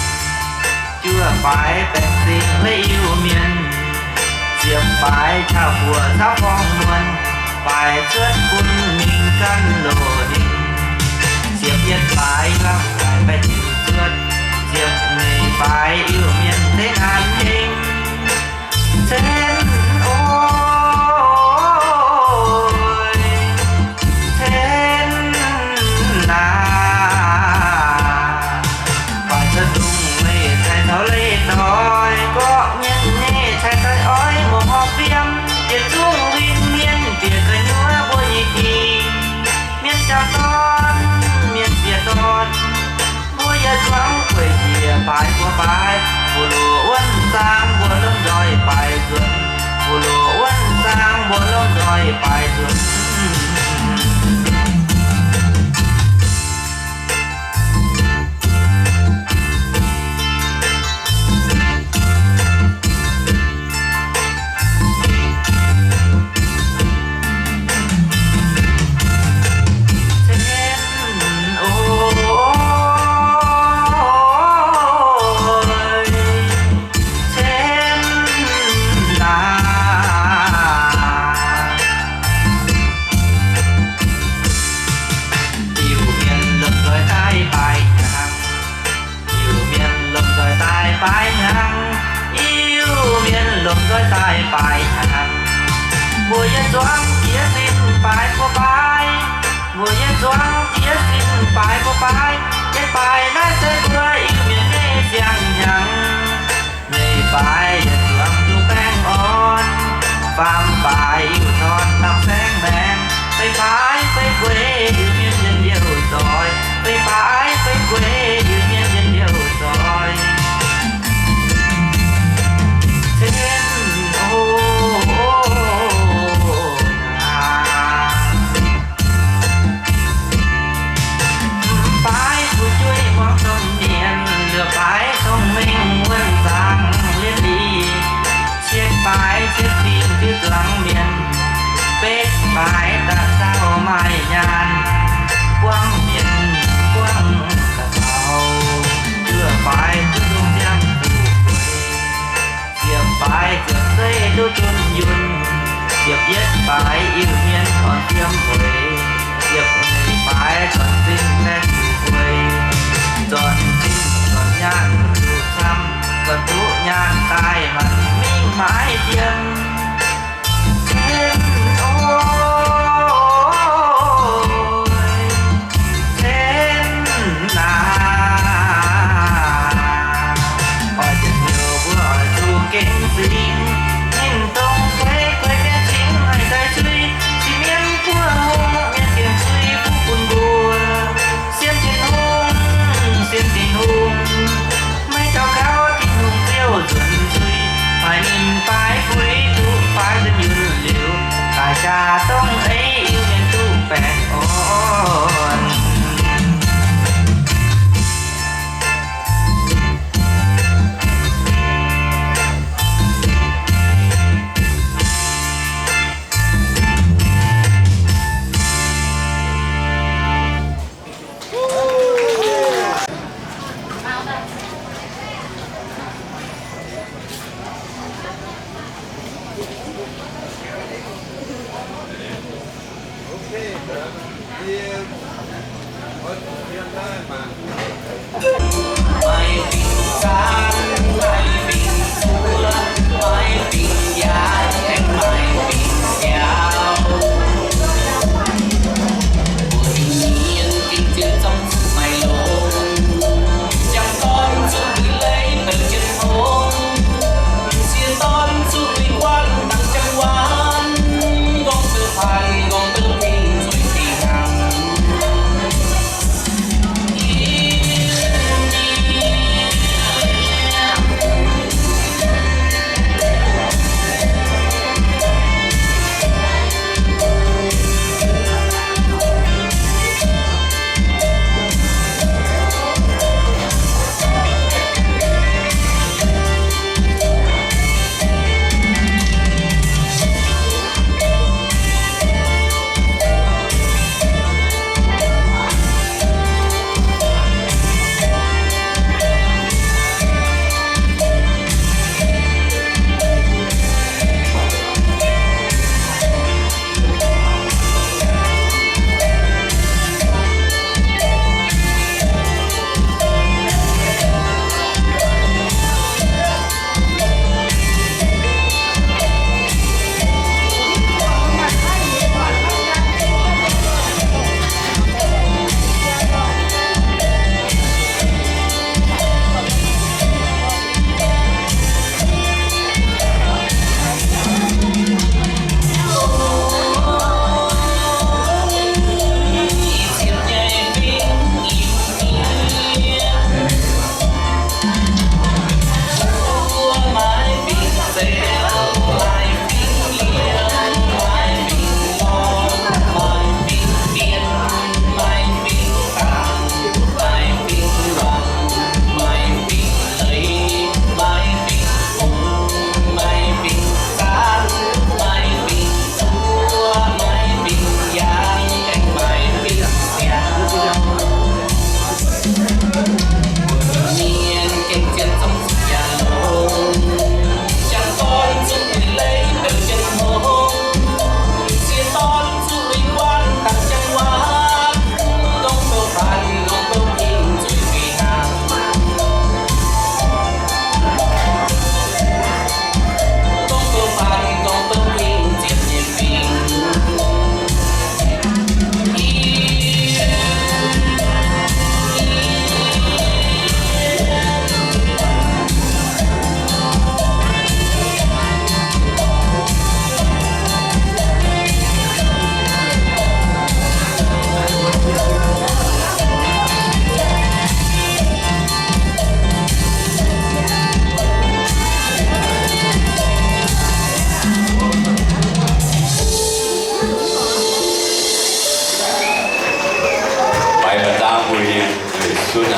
Juov baaix baengh zingh leiz Iu-Mienh, ziepc baaix caux buoz caux gorngv muonh, baaix cuotv bun mingh ganh loz-hingh. Ziepc yietv baaix lamh baaix baeqc ziepc cuotv, ziepc nyeic baaix Iu-Mienh deix naanc hengx. Cen oix, cen naaic. Baaix cuotv dungz leih cai taux leih doix, gorqv mienh nyei cai doix oix muoz-hmorv fiem. Yietc zungv win mienh bieqc gu'nyuoz mbuo nyei dingh. Mienh jangx dorn, mienh bieqc dorn, mbuo yietc zuangx gueic njiec baaix buo baaix. Mbuo loz wuonv zaangv mbuo lomh nzoih baaix nzuonx. Mbuo loz wuonv zaangv mbuo lomh nzoih baaix nzuonx. Iu-Mienh lomh nzoih daaih baaix hnyangx. Iu-Mienh lomh nzoih daaih baaix hnyangx. Iu-Mienh lomh nzoih daaih baaix hnyangx. Mbuo yietc zuangx jiex sin baaix mbuo baaix. Mbuo yietc zuangx jiex sin baaix mbuo baaix. Yietc baaix naaiv se mbuo Iu-Mienh nyei siang hnyangx. Nyeic baaix yietc zuangx duqv baengh orn. Faam baaix Iu-Torn lamh saengv maengx. Feix baaix feix gueix Iu-Mienh njien-youh zoih. Feix baaix feix gueix Iu-Mienh njien-youh zoih. Cien o, baaix fu'jueiv muangx domh mienh, luoqc baaix cong-mengh wuonh zaangc lienh liz. Cietv baaix cietv fingx ziux zuangx mienh, betv baaix da'zauh maaih nyaanh, buangv mienh buangv da'zauh. Juov baaix duqv lungh ziangh fu'jueiv, ziepc baaix ziepc zeiv duqv dunh yunh, ziepc yietv baaix Iu-Mienh orn fiem mueiz, ziepc nyeic baaix zuangx zinh